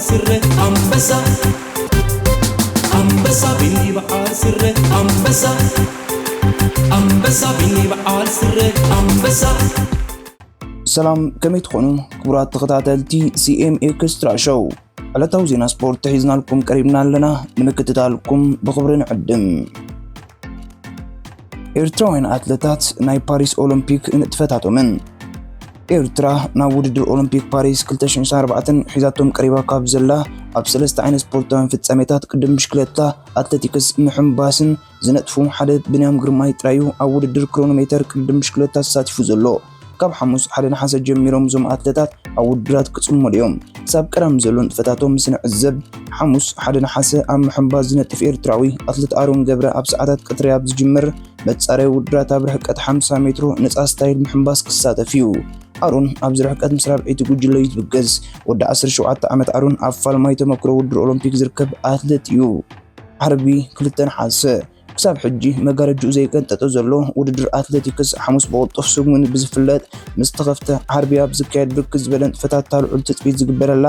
ስረ ኣንበሳ ኣንበሳ ቢኒ በዓል ስረ ኣንበሳ ኣንበሳ ቢኒ በዓል ስረ ኣንበሳ። ሰላም፣ ከመይ ትኾኑ ክቡራት ተኸታተልቲ ሲ ኤም ኤክስትራ ሾው? ዕለታዊ ዜና ስፖርት ሒዝናልኩም ቀሪብና ኣለና፣ ንምክትታልኩም ብኽብሪ ንዕድም። ኤርትራውያን ኣትለታት ናይ ፓሪስ ኦሎምፒክ ንጥፈታቶምን። ኤርትራ ናብ ውድድር ኦሎምፒክ ፓሪስ ክልተ ሽሕን ዕስራን ኣርባዕተን ሒዛቶም ቀሪባ ካብ ዘላ ኣብ ሰለስተ ዓይነት ስፖርታውያን ፍጻሜታት ቅድም ብሽክለታ፣ ኣትሌቲክስ፣ ምሕንባስን ዝነጥፉ ሓደ ብንያም ግርማይ ጥራዩ ኣብ ውድድር ክሮኖሜተር ቅድም ብሽክለታ ተሳቲፉ ዘሎ። ካብ ሓሙስ ሓደ ነሓሰ ጀሚሮም እዞም ኣትለታት ኣብ ውድድራት ክጽመዱ እዮም። ክሳብ ቀዳም ዘሎ ንጥፈታቶም ምስ ንዕዘብ፣ ሓሙስ ሓደ ነሓሰ ኣብ ምሕንባስ ዝነጥፍ ኤርትራዊ ኣትሌት ኣሮን ገብረ ኣብ ሰዓታት ቀትሪ ኣብ ዝጅምር መጻረዪ ውድድራት ኣብ ርሕቀት ሓምሳ ሜትሮ ነጻ ስታይል ምሕንባስ ክሳተፍ እዩ። ኣሮን ኣብዚ ርሕቀት ምስ ራብዐይቲ ጉጅለ እዩ ዝብገስ። ወዲ ዓሰርተ ሸውዓተ ዓመት ኣሮን ኣብ ፋልማይ ተመክሮ ውድድር ኦሎምፒክ ዝርከብ ኣትሌት እዩ። ዓርቢ ክልተ ነሓሰ ክሳብ ሕጂ መጋረጅኡ ዘይቀንጠጠ ዘሎ ውድድር ኣትሌቲክስ ሓሙስ ብቕልጡፍ ስጉምን ብዝፍለጥ ምስ ተኸፍተ ዓርቢ ኣብ ዝካየድ ብርክት ዝበለ ንጥፈታት እታ ልዑል ትጽቢት ዝግበረላ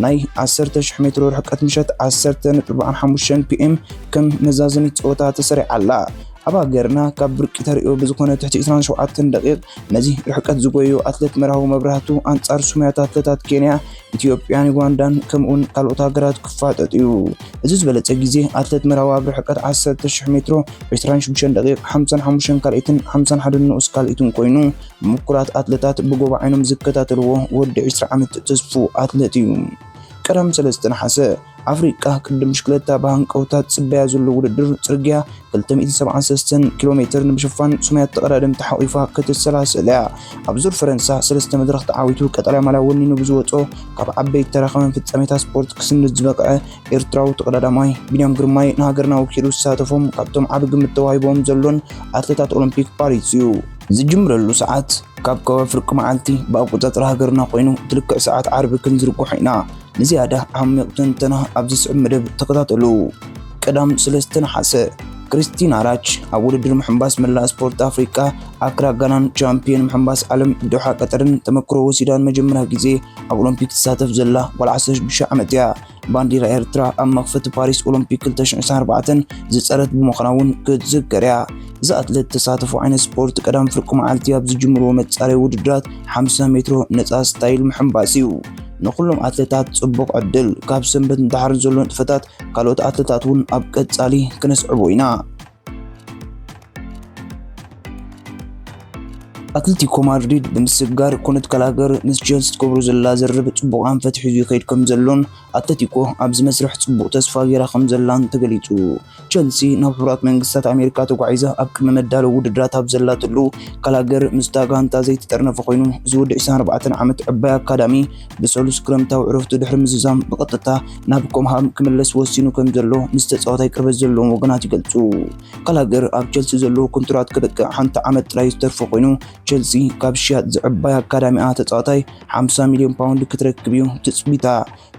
ናይ ዓሰርተ ሽሕ ሜትሮ ርሕቀት ምሸት ዓሰርተ ነጥቢ ኣርባዓን ሓሙሽተን ፒ ኤም ከም መዛዘሚት ጸወታ ተሰሪዓ ኣላ። ኣብ ሃገርና ካብ ብርቂ ተርእዮ ብዝኾነ ትሕቲ ዕስራን ሸውዓተን ደቂቕ ነዚ ርሕቀት ዝጎዩ ኣትሌት መርሃዊ መብራህቱ ኣንጻር ሱማያት ኣትሌታት ኬንያ፣ ኢትዮጵያን ዩጋንዳን ከምኡውን ካልኦት ሃገራት ክፋጠጥ እዩ። እዚ ዝበለጸ ግዜ ኣትሌት መርሃዊ ኣብ ርሕቀት ዓሰርተ ሽሕ ሜትሮ ዕስራን ሽዱሽተን ደቂቕ ሓምሳን ሓሙሽተን ካልኢትን ሓምሳን ሓደን ንኡስ ካልኢትን ኮይኑ፣ ምኩራት ኣትሌታት ብጎቦ ዓይኖም ዝከታተልዎ ወዲ ዕስራ ዓመት ተስፉ ኣትሌት እዩ። ቀዳም ሰለስተ ነሓሰ ኣፍሪቃ ቅድም ብሽክለታ ብሃንቀውታ ትጽበያ ዘሎ ውድድር ጽርግያ ክልተ ሚእትን ሰብዓን ሰለስተን ኪሎ ሜትር ንምሽፋን ሱማያት ተቐዳደምቲ ሓቒፋ ክትሰላሰል እያ። ኣብ ዙር ፈረንሳ ሰለስተ መድረኽ ተዓዊቱ ቀጠልያ ማልያ ወኒኑ ብዝወጾ ካብ ዓበይቲ ተራኸበን ፍጻሜታት ስፖርት ክስንድ ዝበቕዐ ኤርትራዊ ተቐዳዳማይ ቢንያም ግርማይ ንሃገርና ወኪሉ ዝሳተፎም ካብቶም ዓቢ ግምት ተዋሂቦም ዘሎን ኣትሌታት ኦሎምፒክ ፓሪስ እዩ። ዝጅምረሉ ሰዓት ካብ ከባቢ ፍርቂ መዓልቲ ብኣቆጻጽራ ሃገርና ኮይኑ እቲ ልክዕ ሰዓት ዓርቢ ክንዝርግሖ ኢና። ንዝያዳ ዓሚቕ ትንተና ኣብዚ ዝስዕብ መደብ ተኸታተሉ። ቀዳም ሰለስተ ነሓሰ ክሪስቲና ራች ኣብ ውድድር ምሕንባስ መላእ ስፖርት ኣፍሪቃ ኣክራ ጋናን ቻምፒዮን ምሕንባስ ዓለም ዶሓ ቀጠርን ተመክሮ ወሲዳ ንመጀመርያ ግዜ ኣብ ኦሎምፒክ ትሳተፍ ዘላ ጓል ዓሰርተ ሽዱሽተ ዓመት እያ። ባንዲራ ኤርትራ ኣብ መኽፈቲ ፓሪስ ኦሎምፒክ ክልተ ሽሕን ዕስራን ኣርባዕተን ዝጸረት ብምዃና እውን ክትዝከር እያ። እዛ ኣትሌት ተሳተፎ ዓይነት ስፖርት ቀዳም ፍርቂ መዓልቲ ኣብ ዝጅምርዎ መጻረዪ ውድድራት ሓምሳ ሜትሮ ነጻ ስታይል ምሕንባስ እዩ። ንኹሎም ኣትሌታት ጽቡቕ ዕድል። ካብ ሰንበት ንደሓር ዘሎ ንጥፈታት ካልኦት ኣትሌታት እውን ኣብ ቀጻሊ ክነስዕቦ ኢና። ኣትሌቲኮ ማድሪድ ብምስግጋር ኮነት ጋላገር ምስ ቸልሲ ትገብሮ ዘላ ዝርርብ ጽቡቕ ኣንፈት ሒዙ ይኸይድ ከም ዘሎን ኣትሌቲኮ ኣብዚ መስርሕ ጽቡቕ ተስፋ ገይራ ከም ዘላን ተገሊጹ። ቸልሲ ናብ ሕቡራት መንግስታት ኣሜሪካ ተጓዒዛ ኣብ ቅድሚ መዳለዊ ውድድራት ኣብ ዘላትሉ፣ ጋላገር ምስታ ጋንታ ዘይተጠርነፈ ኮይኑ፣ እዚ ወዲ ዕስራን ኣርባዕተን ዓመት ዕባይ ኣካዳሚ ብሰሉስ ክረምታዊ ዕረፍቱ ድሕሪ ምዝዛም ብቐጥታ ናብ ኮምሃም ክምለስ ወሲኑ ከም ዘሎ ምስ ተጻዋታይ ቅርበት ዘለዎም ወገናት ይገልጹ። ጋላገር ኣብ ቸልሲ ዘለዎ ኮንትራት ክበቅዕ ሓንቲ ዓመት ጥራይ ዝተርፎ ኮይኑ፣ ቸልሲ ካብ ሽያጥ ዝዕባይ ኣካዳሚኣ ተጻዋታይ ሓምሳ ሚልዮን ፓውንድ ክትረክብ እዩ ትጽቢታ።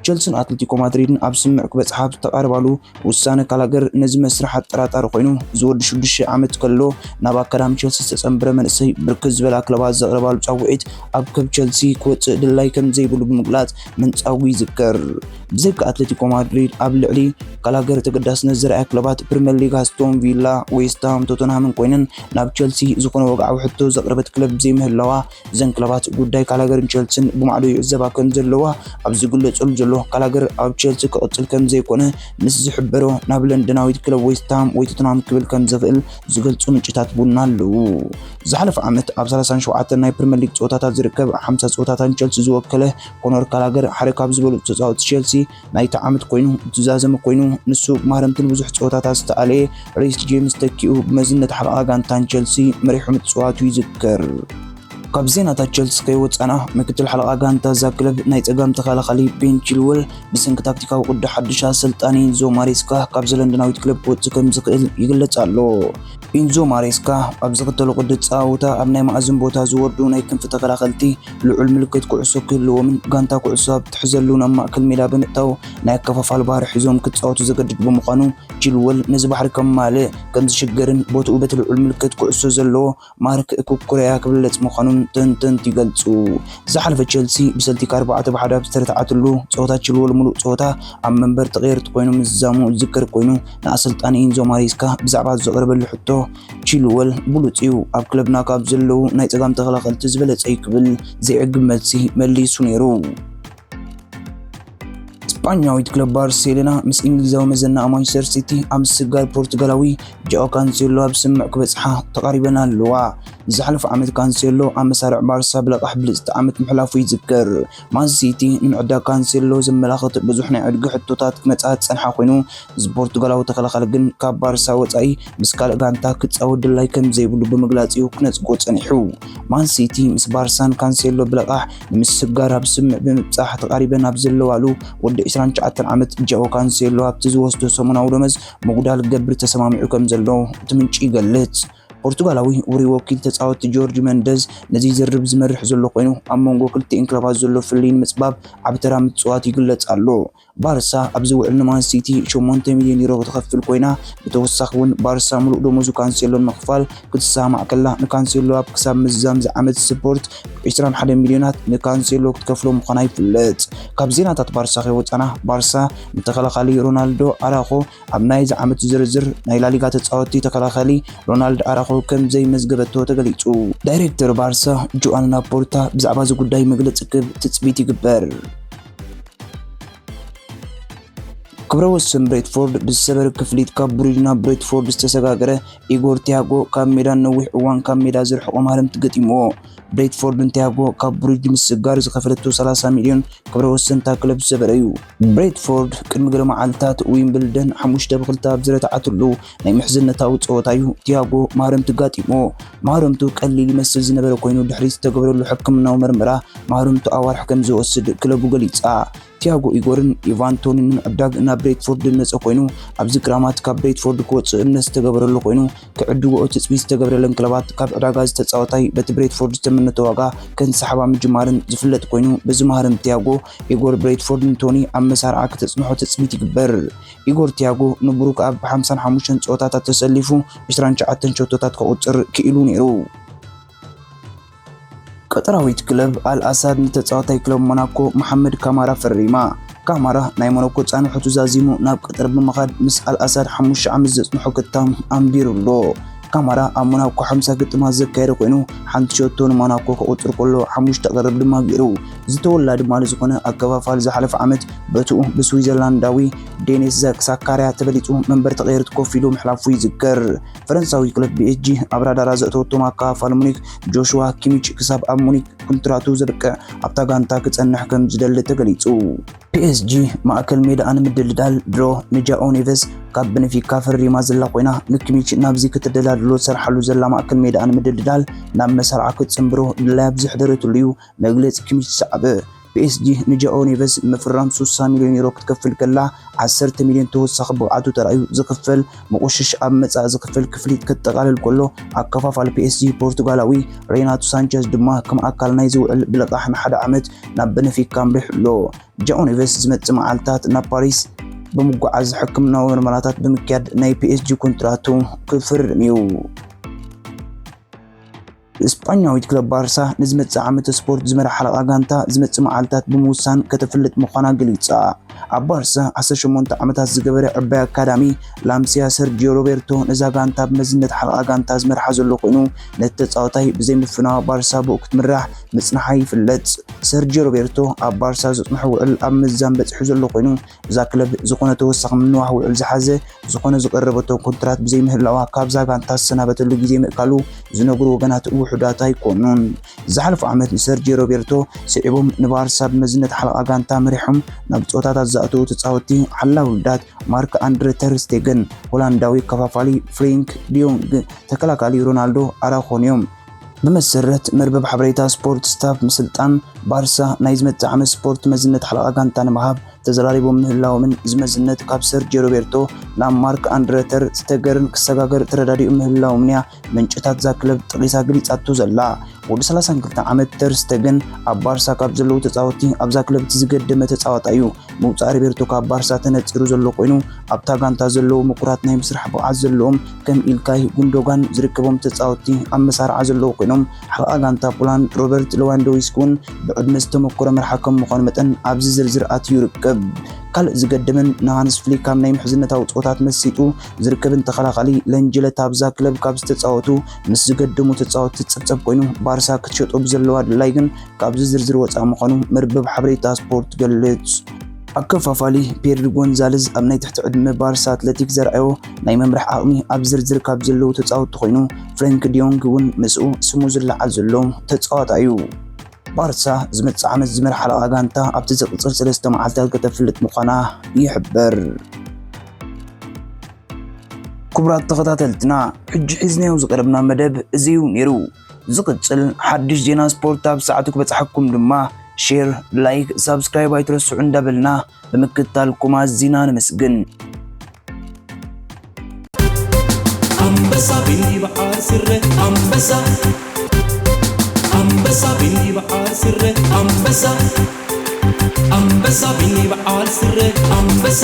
ቸልስን ኣትሌቲኮ ማድሪድን ኣብ ስምምዕ ክበጽሓ ኣብ ዝተቓረባሉ፣ ውሳነ ጋላገር ነዚ መስርሕ ኣጠራጣሪ ኮይኑ፣ እዚ ወዲ ሽዱሽተ ዓመት ከሎ ናብ ኣካዳሚ ቸልሲ ዝተጸንበረ መንእሰይ ብርክት ዝበላ ክለባት ዘቕረባሉ ጻውዒት ኣብ ክለብ ቸልሲ ክወጽእ ድላይ ከም ዘይብሉ ብምግላጽ ምንጻጉ ይዝከር። ብዘይካ ኣትሌቲኮ ማድሪድ ኣብ ልዕሊ ጋላገር ተገዳስነት ዘርኣያ ክለባት ፕሪምየር ሊግ ኣስቶን ቪላ፣ ዌስትሃም፣ ቶተንሃምን ኮይነን ናብ ቸልሲ ዝኾነ ወግዓዊ ሕቶ ዘቕረበት ክለብ ብዘይምህላዋ እዘን ክለባት ጉዳይ ጋላገርን ቸልሲን ብማዕዶ ይዕዘባ ከም ዘለዋ ኣብ ዝግለጸሉ ዘሎ ጋላገር ኣብ ቸልሲ ክቕጽል ከም ዘይኮነ ምስ ዝሕበሮ ናብ ለንደናዊት ክለብ ዌስትሃም ወይ ቶተንሃም ክብል ከም ዝኽእል ዝገልጹ ምንጭታት ቡና ኣለዉ። ዝሓለፈ ዓመት ኣብ ሰላሳን ሸውዓተን ናይ ፕሪምየር ሊግ ጸወታታት ዝርከብ ሓምሳ ጸወታታት ንቸልሲ ዝወከለ ኮኖር ጋላገር ሓደ ካብ ዝበለጹ ተጻወትቲ ቸልሲ ናይቲ ዓመት ኮይኑ ዝዛዘመ ኮይኑ፣ ንሱ ማህረምትን ብዙሕ ጸወታታት ዝተኣለየ ሪስ ጄምስ ተኪኡ ብመዝነት ሓለቓ ጋንታን ቸልሲ መሪሑ ምጽዋቱ ይዝከር። ካብ ዜናታት ቸልሲ ከይወጻና፣ ምክትል ሓለቓ ጋንታ እዛ ክለብ ናይ ጸጋም ተኸላኻሊ ቤን ቺልወል ብሰንኪ ታክቲካዊ ቅዲ ሓድሽ ኣሰልጣኒ ኢንዞ ማሬስካ ካብዚ ለንደናዊት ክለብ ክወጽእ ከም ዝኽእል ይግለጽ ኣሎ። ኢንዞ ማሬስካ ኣብ ዝኽተሎ ቅዲ ኣጸዋውታ ኣብ ናይ ማእዝን ቦታ ዝወርዱ ናይ ክንፊ ተኸላኸልቲ ልዑል ምልክት ኩዕሶ ክህልዎምን ጋንታ ኩዕሶ ኣብ ትሕዘሉ ናብ ማእከል ሜዳ ብምእታው ናይ ኣከፋፋሊ ባህሪ ሒዞም ክጻወቱ ዘገድድ ብምዃኑ፣ ቺልወል ነዚ ባህሪ ከማልእ ከም ዝሽገርን ቦትኡ በቲ ልዑል ምልክት ኩዕሶ ዘለዎ ማርክ ኩኩረያ ክብለጽ ምዃኑን ተንተንቲ ይገልጹ። ዝሓለፈ ቸልሲ ብሰልቲክ ኣርባዕተ ብ ሓደ ኣብ ዝተረትዓትሉ ጸወታ፣ ቺልወል ምሉእ ጸወታ ኣብ መንበር ተቐየርቲ ኮይኑ ምዝዛሙ ዝዝከር ኮይኑ፣ ንኣሰልጣኒ ኢንዞ ማሬስካ ብዛዕባ ዘቕረበሉ ሕቶ፣ ቺልወል ብሉጽ እዩ፣ ኣብ ክለብና ካብ ዘለዉ ናይ ጸጋም ተኸላኸልቲ ዝበለጸ እዩ ክብል ዘይዕግብ መልሲ መሊሱ ነይሩ። ስጳኛዊት ክለብ ባርሴሎና ምስ እንግሊዛዊ መዘና ማንቸስተር ሲቲ ኣብ ምስግጋር ፖርቱጋላዊ ጃኦ ካንሴሎ ኣብ ስምምዕ ክበጽሓ ተቓሪበን ኣለዋ። ዝሓለፈ ዓመት ካንሴሎ ኣብ መሳርዕ ባርሳ ብለቓሕ ብልጽቲ ዓመት ምሕላፉ ይዝከር። ማን ሲቲ ንምዕዳግ ካንሴሎ ዘመላኽት ብዙሕ ናይ ዕድጊ ሕቶታት ክመጽኣ ዝጸንሓ ኮይኑ፣ እዚ ፖርቱጋላዊ ተኸላኻሊ ግን ካብ ባርሳ ወጻኢ ምስ ካልእ ጋንታ ክጻወት ድላይ ከም ዘይብሉ ብምግላጽ እዩ ክነጽጎ ጸኒሑ። ማን ሲቲ ምስ ባርሳን ካንሴሎ ብለቓሕ ንምስግጋር ኣብ ስምምዕ ብምብጻሕ ተቓሪበን ኣብ ዘለዋሉ፣ ወዲ ዕስራን ትሽዓተን ዓመት ጃኦ ካንሴሎ ኣብቲ ዝወስዶ ሰሙናዊ ደመዝ ምጉዳል ክገብር ተሰማሚዑ ከም ዘሎ እቲ ምንጪ ይገልጽ። ፖርቱጋላዊ ውሩይ ወኪል ተጻወትቲ ጆርጅ መንደዝ ነዚ ዝርርብ ዝመርሕ ዘሎ ኮይኑ፣ ኣብ መንጎ ክልቲኤን ክለባት ዘሎ ፍልልይ ንምጽባብ ዓቢ ተራ ምጽዋት ይግለጽ ኣሎ። ባርሳ ኣብዚ ውዕል ንማን ሲቲ ሸሞንተ ሚልዮን ዩሮ ክትኸፍል ኮይና፣ ብተወሳኺ እውን ባርሳ ምሉእ ደሞዙ ካንሴሎ ንምኽፋል ክትሰማማዕ ከላ፣ ንካንሴሎ ኣብ ክሳብ ምዝዛም ዝዓመት ስፖርት ዕስራን ሓደን ሚልዮናት ንካንሴሎ ክትከፍሎ ምዃና ይፍለጥ። ካብ ዜናታት ባርሳ ከይወጻና፣ ባርሳ ንተኸላኻሊ ሮናልዶ ኣራኾ ኣብ ናይዚ ዓመት ዝርዝር ናይ ላሊጋ ተጻወትቲ ተኸላኻሊ ሮናልድ ኣራኾ ከም ዘይመዝገበቶ ተገሊጹ። ዳይሬክተር ባርሳ ጆኣን ላፖርታ ብዛዕባ እዚ ጉዳይ መግለጺ ክህብ ትጽቢት ይግበር። ክብረ ወሰን ብሬትፎርድ ብዝሰበረ ክፍሊት ካብ ብሩጅ ናብ ብሬትፎርድ ዝተሰጋገረ ኢጎር ቲያጎ ካብ ሜዳ ነዊሕ እዋን ካብ ሜዳ ዝርሕቖ ማረምቲ ገጢምዎ። ብሬትፎርድ ንቲያጎ ካብ ብሩጅ ምስጋር ዝኸፈለቶ ሰላሳ ሚልዮን ክብረ ወሰን እታ ክለብ ዝሰበረ እዩ። ብሬትፎርድ ቅድሚ ገለ መዓልታት ዊምብልደን ሓሙሽተ ብ ክልተ ኣብ ዝረትዓትሉ ናይ ምሕዝነታዊ ጸወታ እዩ ቲያጎ ማረምቲ ጋጢሞ። ማረምቱ ቀሊል ይመስል ዝነበረ ኮይኑ፣ ድሕሪ ዝተገብረሉ ሕክምናዊ መርመራ ማረምቱ ኣዋርሕ ከም ዝወስድ ክለቡ ገሊጻ። ቲያጎ ኢጎርን ኢቫን ቶኒን ንምዕዳግ ናብ ብሬትፎርድ ዝመጸ ኮይኑ፣ ኣብዚ ክራማት ካብ ብሬትፎርድ ክወጽእ እምነት ዝተገበረሉ ኮይኑ፣ ክዕድግኦ ትጽቢት ዝተገብረለን ክለባት ካብ ዕዳጋ ዝተጻወታይ በቲ ብሬትፎርድ ዝተመነቶ ዋጋ ከንሰሓባ ምጅማርን ዝፍለጥ ኮይኑ፣ በዚ ማህረም ቲያጎ ኢጎር ብሬትፎርድ ንቶኒ ኣብ መሳርዓ ክተጽንሖ ትጽቢት ይግበር። ኢጎር ቲያጎ ንብሩክ ኣብ ሓምሳን ሓሙሽተን ጸወታታት ተሰሊፉ ዕስራን ትሽዓተን ሸቶታት ከቑጽር ክኢሉ ነይሩ። ቀጠራዊት ክለብ ኣል ኣሳድ ንተጻዋታይ ክለብ ሞናኮ መሓመድ ካማራ ፈሪማ። ካማራ ናይ ሞናኮ ጻንሖቱ ዛዚሙ ናብ ቀጠር ብምኻድ ምስ ኣል ኣሳድ ሓሙሽተ ዓመት ዘጽንሖ ክታም ኣንቢሩ ኣሎ። ካማራ ኣብ ሞናኮ ሓምሳ ግጥማት ዘካየደ ኮይኑ፣ ሓንቲ ሸቶ ንሞናኮ ከቑጽር ከሎ፣ ሓሙሽተ ቀረብ ድማ ገይሩ። ዝተወላዲ ማሊ ዝኾነ ኣከፋፋሊ ዝሓለፈ ዓመት በትኡ ብስዊዘርላንዳዊ ዴኒስ ዛክ ሳካርያ ተበሊጹ መንበር ተቐየርቲ ኮፍ ኢሉ ምሕላፉ ይዝከር። ፈረንሳዊ ክለብ ፒ ኤስ ጂ ኣብ ራዳራ ዘእተወቶም ኣከፋፋሊ ሙኒክ ጆሽዋ ኪሚች ክሳብ ኣብ ሙኒክ ኮንትራቱ ዘብቅዕ ኣብታ ጋንታ ክጸንሕ ከም ዝደሊ ተገሊጹ። ፒ ኤስ ጂ ማእከል ሜዳኣ ንምድልዳል ድሮ ንጃኦ ኔቨስ ካብ በነፊካ ፈሪማ ዘላ ኮይና፣ ንኪሚች ናብዚ ክትደላድሎ ትሰርሓሉ ዘላ ማእከል ሜዳኣ ንምድልዳል ናብ መሳርዓ ክትጽንብሮ ድላይ ኣብ ዝሕደረትሉ እዩ መግለጺ ኪሚች ዝሰዓበ። ፒ ኤስ ጂ ንጃኦ ኔቨስ ምፍራም ስሳ ሚልዮን ዩሮ ክትከፍል ከላ፣ ዓሰርተ ሚልዮን ተወሳኺ ብቕዓቱ ተራእዩ ዝኽፈል ምቑሽሽ ኣብ መጻኢ ዝኽፈል ክፍሊት ከጠቓልል ከሎ፣ ኣከፋፋሊ ፒ ኤስ ጂ ፖርቱጋላዊ ሬናቶ ሳንቸዝ ድማ ከም ኣካል ናይዚ ውዕል ብልቓሕ ንሓደ ዓመት ናብ በነፊካ ኣምሪሑ ኣሎ። ጃኦ ኔቨስ ዝመጽእ መዓልታት ናብ ፓሪስ ብምጓዓዝ ሕክምናዊ ምርመራታት ብምክያድ ናይ ፒ ኤስ ጂ ኮንትራቱ ክፍርም እዩ። ስጳኛዊት ክለብ ባርሳ ንዝመጽእ ዓመት ስፖርት ዝመርሕ ሓለቓ ጋንታ ዝመጽእ መዓልታት ብምውሳን ከተፍልጥ ምዃና ገሊጻ። ኣብ ባርሳ ዓሰርተ ሸሞንተ ዓመታት ዝገበረ ዕባይ ኣካዳሚ ላምሲያ ሰርጂዮ ሮቤርቶ ነዛ ጋንታ ብመዝነት ሓለቓ ጋንታ ዝመርሓ ዘሎ ኮይኑ፣ ነቲ ተጻዋታይ ብዘይ ምፍናዋ ባርሳ ብኡ ክትምራሕ ምጽንሓ ይፍለጥ። ሰርጂዮ ሮቤርቶ ኣብ ባርሳ ዘጽንሖ ውዕል ኣብ ምዛን በጺሑ ዘሎ ኮይኑ፣ እዛ ክለብ ዝኾነ ተወሳኺ ምንዋሕ ውዕል ዝሓዘ ዝኾነ ዝቐረበቶ ኮንትራት ብዘይምህላዋ፣ ካብዛ ጋንታ ዝሰናበተሉ ግዜ ምእካሉ ዝነግሩ ወገናት ውሑዳት ኣይኮኑን። ዝሓለፈ ዓመት ንሰርጂ ሮቤርቶ ስዒቦም ንባርሳ ብመዝነት ሓለቓ ጋንታ መሪሖም ናብ ጸወታታት ዝኣተዉ ተጻወትቲ ሓላዊ ውልዳት ማርክ ኣንድረ ተር ስቴገን፣ ሆላንዳዊ ከፋፋሊ ፍሬንክ ዲዮንግ፣ ተከላካሊ ሮናልዶ ኣራኾን እዮም። ብመሰረት መርበብ ሓበሬታ ስፖርት ስታፍ ምስልጣን ባርሳ ናይ ዝመጽእ ዓመት ስፖርት መዝነት ሓለቓ ጋንታ ንምሃብ ተዘራሪቦም ምህላዎምን ዝመዝነት ካብ ሰርጂ ሮቤርቶ ናብ ማርክ ኣንድረ ተር ስተገርን ክሰጋገር ተረዳዲኡ ምህላዎምን እያ ምንጭታት እዛ ክለብ ጠቒሳ ገሊጻቶ ዘላ። ወዲ ሰላሳን ክልተ ዓመት ተር ስተገን ኣብ ባርሳ ካብ ዘለዉ ተጻወትቲ ኣብዛ ክለብ እቲ ዝገደመ ተጻዋታይ እዩ። ምውጻእ ሮቤርቶ ካብ ባርሳ ተነጺሩ ዘሎ ኮይኑ ኣብታ ጋንታ ዘለዉ ምኩራት ናይ ምስራሕ ብቕዓት ዘለዎም ከም ኢልካይ ጉንዶጋን ዝርከቦም ተጻወትቲ ኣብ መሳርዓ ዘለዉ ኮይኖም ሓለቓ ጋንታ ፖላንድ ሮበርት ሌዋንዶውስኪ እውን ብዕድመ ዝተመኮረ መርሓ ከም ምዃኑ መጠን ኣብዚ ዝርዝር ኣትዩ ይርከብ። ካልእ ዝገደመን ንሃንስ ፍሊክ ካብ ናይ ምሕዝነታዊ ጾታት መሲጡ ዝርከብን ተኸላኻሊ ለንጅለት ኣብዛ ክለብ ካብ ዝተጻወቱ ምስ ዝገደሙ ተጻወትቲ ዝጸብጸብ ኮይኑ ባርሳ ክትሸጦ ብዘለዋ ድላይ ግን ካብዚ ዝርዝር ወጻኢ ምዃኑ መርበብ ሓበሬታ ስፖርት ትገልጽ። ኣከፋፋሊ ፔድሪ ጎንዛልዝ ኣብ ናይ ትሕቲ ዕድመ ባርሳ ኣትለቲክ ዘርኣዮ ናይ መምርሒ ዓቕሚ ኣብ ዝርዝር ካብ ዘለዉ ተጻወትቲ ኮይኑ ፍሬንክ ዲዮንግ እውን ምስኡ ስሙ ዝለዓል ዘሎ ተጻዋታይ እዩ። ባርሳ ዝመጽእ ዓመት ዝመርሓ ሓለቓ ጋንታ ኣብቲ ዝቕጽል ሰለስተ መዓልታት ከተፍልጥ ምዃና ይሕበር። ክቡራት ተኸታተልትና፣ ሕጂ ሒዝናዮ ዝቐረብና መደብ እዚ እዩ ነይሩ። ዝቕጽል ሓድሽ ዜና ስፖርት ኣብ ሰዓቱ ክበጽሓኩም ድማ ሼር፣ ላይክ፣ ሳብስክራይብ ኣይትረስዑ እንዳበልና ብምክትታልኩም ኣዚና ነመስግን። ኣንበሳ ቢኒ በዓል ስረ ኣንበሳ ኣንበሳ ቢኒ በዓል ስረ ኣንበሳ ኣንበሳ ቢኒ በዓል ስረ ኣንበሳ